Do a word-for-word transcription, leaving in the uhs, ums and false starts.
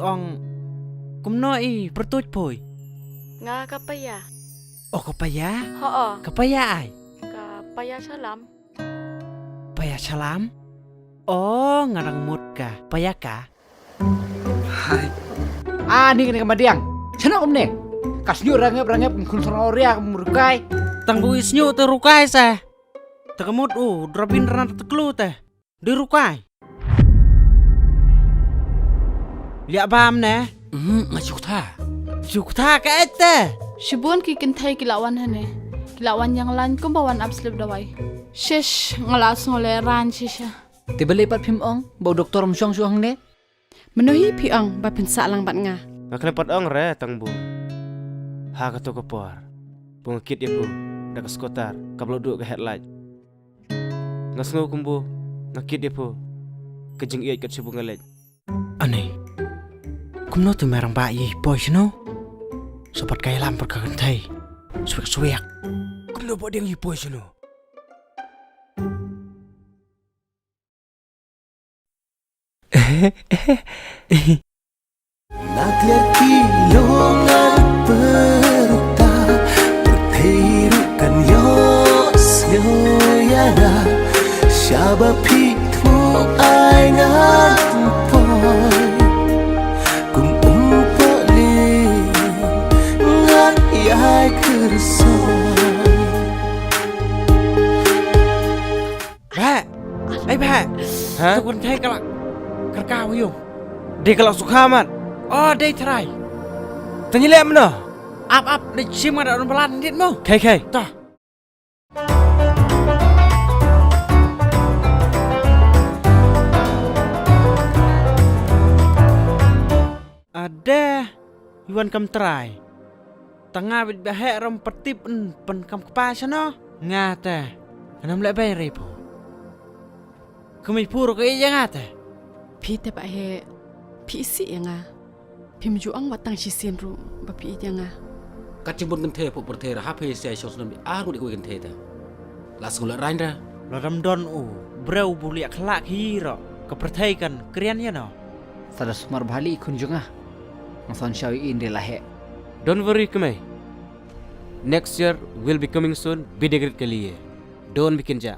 Ong, kumno i pyrtuit poi? Nga ka Paya. Oh, ka Paya? Ho. Ka Paya ai? Ka Paya Shalam. Paya Shalam? Oh, nga dang mut ka Paya ka. Hai. Ah, ni kane ka madiang. Chano kumne? Ka snyu rangep rangep kum khun sarong oria kum rukai. Tang bu i snyu te rukai sa. Te ka mut u drabin rana te klu te. Di rukai. Liak bam ne? Hmm, nga suk tha. Suk tha ka ete. Shibun ki kynthei ki la wan hane. Ki la wan yang lan kumba wan ap slip dawai. Shish, nga la sngew le ran shisha. Te balei pat phim ong ba u doktor um shong shuh hangne? Mano hi phi ong ba phin sah lang bad nga? Nga khlem pat ong re tang bu. Ha kato ka por ba nga kit ïa phu da ka scooter kaba la duh ka headlight. Nga sngew kumbu nga kit ïa phu ka jingïeit kat shu bu nga leit. Ani, kumno tu merang ba i poi shano? Sobat ka ïalam per ka kynthei. Swiak swiak. Kumno ba ding i poi shano? Na kliar ki longan peruta, pyrthei ruh kan ïoh sngewïalap. Shaba phi thmu ai ngan poi, kum um poli ngan ïai kyrso. Bah. Ai bah. Ha? Tu kun thei kalak. Kerka u yung. Dei kalak sukha mat. Oh, dei trai. Tanya lek mano? Ap ap dei chim ada orang balan dit mo. Khai khai. Tah. Ade, i wan kam trai. Tang nga bit ba heh ram patip en pan kam kpa shano. Nga te. Ngan ym leh bai rei pho. Kmie phu ruh ka ïeit ïa nga te. Phi te ba heh. Phi isih ïa nga. Phim ju ong wat tang shisien ruh ba phi ïeit ïa nga. Kat jingbun kynthei phuh pyrthei ra ha phi sia shong snem ar ngut ïa kawei kynthei te. La sngewleh rain ra. La dam don u briew bu liak khlak hi ro. Ka pyrthei kan krian ïa no. Sa da sumar bha li khun jong nga. Nga son shaw i in de la heh. Don't worry kmie. Next year will be coming soon, bidegrit ke liye. Don't be kinja.